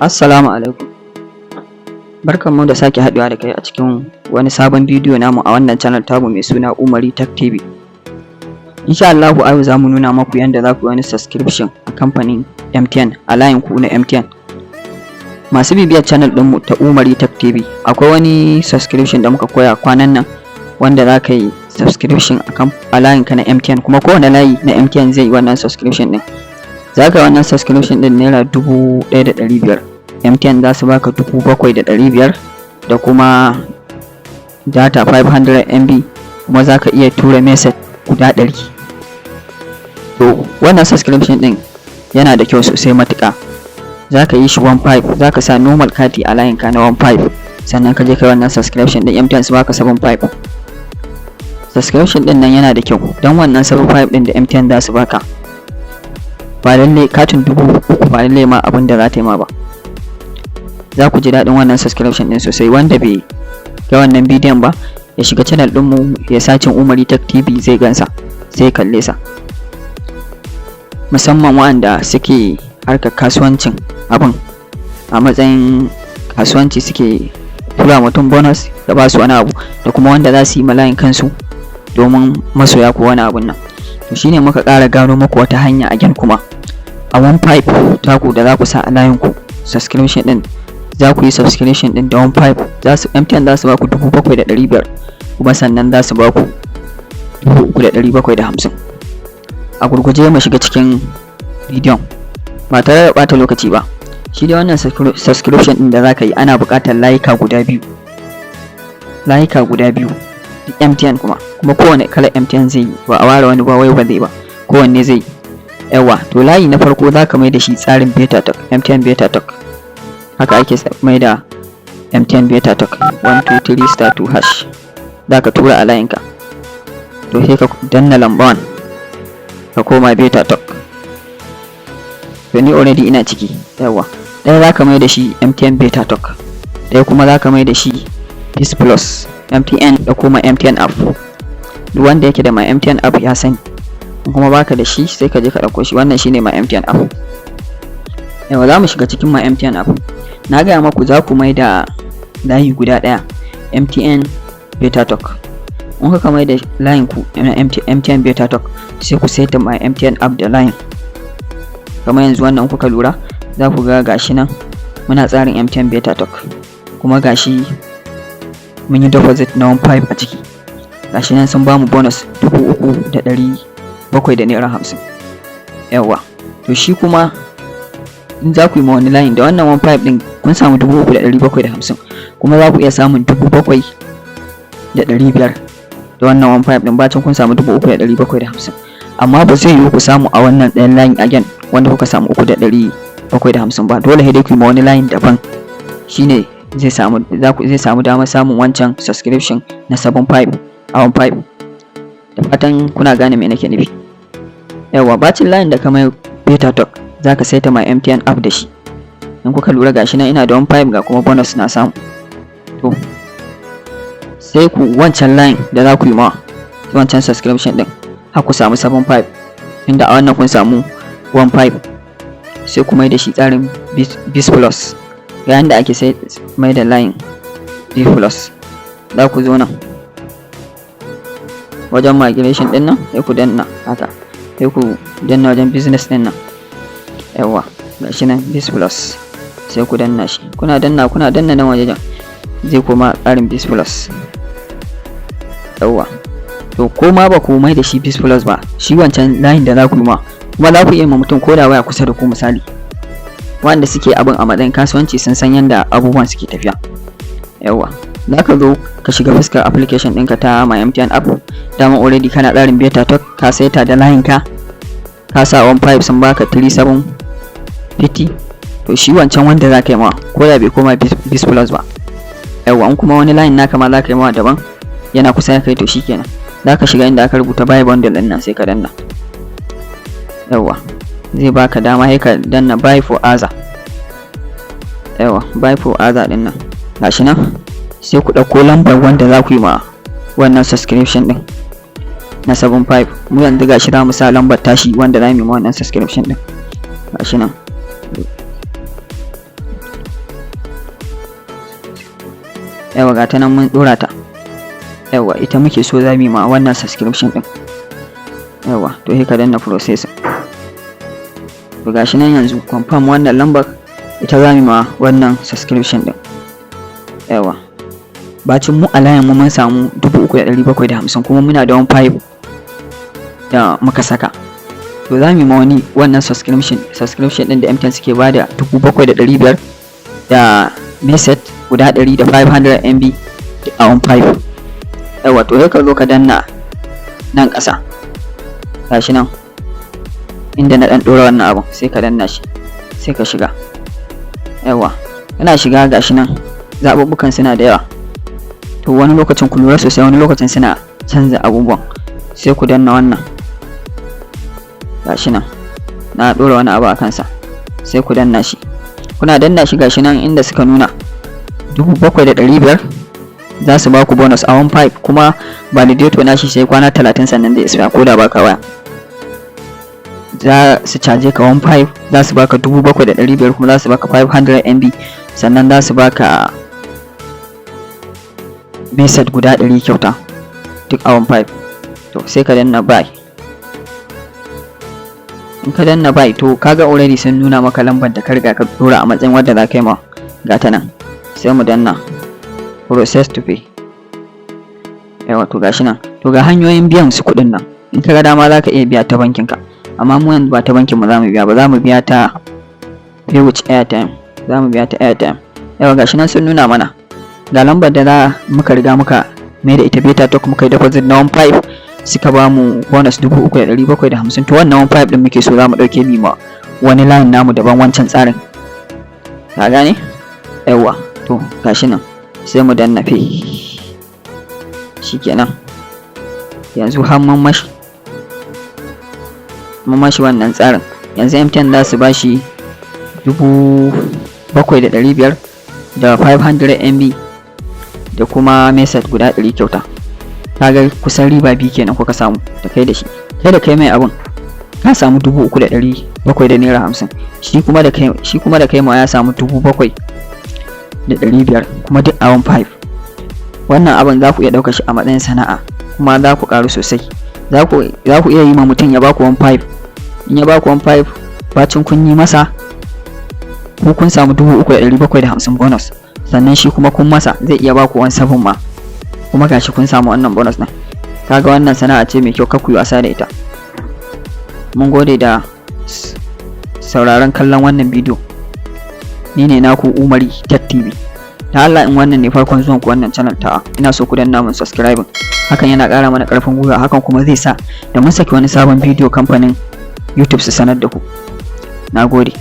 Assalamu alaikum. Barkanmu da sake haɗuwa da kai a cikin wani sabon bidiyo namu a wannan channel tamu mai suna Umari Tech TV. Insha Allahu, a yau za mu nuna maku yanda za ku yi wani subscription a kamfanin MTN, a layin ku na MTN. Masu bibiyar channel ɗinmu ta Umari Tech TV, akwai wani subscription da muka koya kwanan nan wanda za ka yi subscription a layin ka na MTN, kuma kowane layi na MTN zai yi wannan subscription ɗin. Za ka yi wannan subscription ɗin ₦1,500. MTN za su baka 7,500 da kuma data 500 MB, kuma za ka iya tura message guda 100. To, wannan subscription ɗin yana da kyau sosai matuƙa. Za ka yi shi 15, za ka sa normal kati a layin ka na 15, sannan ka je ka yi wannan subscription ɗin, MTN su baka 75. Subscription ɗin nan yana da kyau don wannan 75 ɗin da MTN za su baka, ba lallai katin 3,000 ba lallai ma abin da za ta yi ma ba. Za ku ji daɗin wannan subscription ɗin sosai. Wanda bai ga wannan bidiyon ba, ya shiga channel ɗinmu, ya searching Umari Tech TV, zai gansa, sai kalle sa. Musamman waɗanda suke harkar kasuwancin abin a matsayin kasuwanci, suke tura mutum bonus da ba su wani abu, da kuma wanda za su yi ma layin kansu domin masoya ko wani abun nan. To, shine muka ƙara gano muku wata hanya again kuma a 15 taku da za ku sa a layin ku. Subscription ɗin, za ku yi subscription ɗin da 15, za su MTN za su ba ku 7,500, kuma sannan za su ba ku 3,750. A gurguje mu shiga cikin bidiyon ba tare da ɓata lokaci ba. Shi dai wannan subscription ɗin da za ka yi, ana buƙatar layuka guda biyu, layuka guda biyu duk MTN, kuma kowane kalar MTN zai yi, ba a ware wani ba wai ba zai ba, kowanne zai yi. Yawa, to, layi na farko za ka mai da shi tsarin Beta Talk, MTN Beta Talk. Haka ake mai da MTN Beta Talk: 123 *2# za ka tura a layinka. To, sai ka danna lamba 1, ka koma Beta Talk. To, ni already ina ciki. Yawa, ɗaya za ka mai da shi MTN Beta Talk, ɗaya kuma za ka mai da shi Peace Plus MTN da kuma MTN app. Duk wanda yake da my MTN app ya sani, in kuma baka da shi, sai ka je ka ɗauko shi. Wannan shine my MTN app. Yawa, za mu shiga cikin my MTN app. Na gaya maku za ku mai da layi guda ɗaya MTN Beta Talk. In kuka mai da layin ku na MTN Beta Talk, sai ku saita my MTN app da layin. Kamar yanzu wannan, kuka lura, za ku ga gashi nan muna tsarin MTN Beta Talk, kuma gashi mun yi deposit na 15 a ciki. Gashi nan sun bamu bonus ₦3,750. Yawa, to, shi kuma in za ku yi ma wani layin da wannan 15 din, kun samu 3,750, kuma za ku iya samun 7,500 da wannan 15 din, bacin kun samu 3,750. Amma ba zai yiwu ku samu a wannan ɗayan layin again wanda kuka samu 3,750 ba. Dole sai dai ku yi ma wani layin daban, shine zai samu, za ku zai samu damar samun wancan subscription na 75 a 15. Da fatan kuna gane me nake nufi. Yawa, bacin layin da ka mai Beta Talk, za ka saita my MTN app da shi. In kuka lura, gashi nan ina da 15, ga kuma bonus na samu. To, sai ku wancan line da za ku yi ma wancan subscription din har ku samu 75, inda a wannan kun samu 15, sai ku mai da shi tsarin Biz Plus. Ga yanda ake sai mai da line Biz Plus: za ku zo nan wajen migration din nan, sai ku danna haka, sai ku danna wajen business din nan. Yawa, gashi nan Biz Plus, sai ku danna shi. Kuna danna nan wajen, zai koma tsarin Biz Plus. Yawa, to, ko ma ba ku mai da shi Biz Plus ba, shi wancan layin da za ku yi ma, kuma za ku iya ma mutum ko da waya kusa da ku. Misali, wanda suke abin a matsayin kasuwanci sun san yadda abubuwan suke tafiya. Yawa, za ka zo ka shiga fuskar application ɗinka ta my MTN app. Dama already kana tsarin Beta Talk, ka saita da layin ka, ka sa 15, sun baka 3750. To, shi wancan wanda za ka yi ma, ko da bai koma Biz Plus ba. Yawa, in kuma wani layin naka ma za ka yi ma daban, yana kusa da kai, to shikenan, za ka shiga inda aka rubuta buy bundle ɗin nan, sai ka danna. Yawa, zai baka dama, sai ka danna buy for other. Yawa, buy for other ɗin nan, gashi nan. Sai ku ɗauko lambar wanda za ku yi ma wannan subscription ɗin na 75. Mu yanzu gashi za mu sa lambar tashi wanda za mu yi ma wannan subscription ɗin. Gashi nan. Yawwa, ga ta nan mun ɗora ta. Yawwa, ita muke so za mu yi ma wannan subscription ɗin. Yawwa, to sai ka danna processing. To gashi nan yanzu confirm, wannan lambar ita za mu yi ma wannan subscription ɗin. Yawwa, bacin mu a layin mu mun samu 3,750, kuma muna da 1.5 da muka saka. To za mu yi ma wani wannan subscription ɗin da MTN suke bada 7,500 da message guda 100 da 500 MB a 1.5. Yawwa, to sai ka zo ka danna nan ƙasa, gashi nan inda na ɗan ɗora wannan abun, sai ka danna shi, sai ka shiga. Yawwa, kana shiga, gashi nan zaɓuɓɓukan suna da yawa. To wani lokacin ku lura sosai, wani lokacin suna canza abubuwan. Sai ku danna wannan, gashi nan na ɗora wani abu a kansa, sai ku danna shi. Kuna danna shi, gashi nan inda suka nuna 7,500 za su ba ku bonus a 1.5, kuma validity na shi sai kwana 30 sannan zai expire. Ko da baka waya, za su caje ka 1.5, za su baka 7,500, kuma za su baka 500 MB, sannan za su baka message guda 100 kyauta, duk a 1.5. To sai ka danna buy. In ka danna buy, to kaga already sun nuna maka lambar da ka riga ka dora a matsayin wadda za ka yi ma. Ga ta nan, sai mu danna process to pay. Yawwa, to gashi nan. To ga hanyoyin biyan su kuɗin nan. In ka ga dama za ka iya biya ta bankin ka, amma mu yanzu ba ta bankin mu za mu biya ba, za mu biya ta pay with airtime, za mu biya ta airtime. Yawwa, gashi nan sun nuna mana ga lambar da za muka riga muka mai da ita beta talk, muka yi deposit na 1.5, suka ba mu bonus 3,750. To wannan 1.5 din muke so za mu ɗauke mi ma wani line namu daban wancan tsarin, ka gane? Yawwa, to gashi nan, sai mu danna pay. Shikenan, yanzu har mun mashi wannan tsarin. Yanzu MTN za su bashi 7,500 da 500 MB da kuma message guda 100 kyauta. Kaga kusan riba biyu kenan kuka samu da kai da shi. Kai da kai mai abun ka samu 3,700 da naira 50, shi kuma da kai ma ya samu 7,500, kuma duk a 1.5. Wannan abun za ku iya ɗaukar shi a matsayin sana'a, kuma za ku ƙaru sosai. Za ku iya yi ma mutum ya baku 1.5. In ya baku 1.5, bacin kun yi masa, ku kun samu 3,750 bonus, sannan shi kuma kun masa zai iya baku 1.7 ma, kuma gashi kun samu wannan bonus ɗin. Kaga wannan sana'a ce mai kyau, kar ku yi wasa da ita. Mun gode da sauraron kallon wannan bidiyo. Ni ne naku Umari Tech TV. Ta Allah, in wannan ne farkon zuwan ku wannan channel ta, ina so ku danna mun subscribing. Hakan yana ƙara mana ƙarfin gwiwa, hakan kuma zai sa da mun saki wani sabon bidiyo kamfanin YouTube su sanar da ku. Na gode.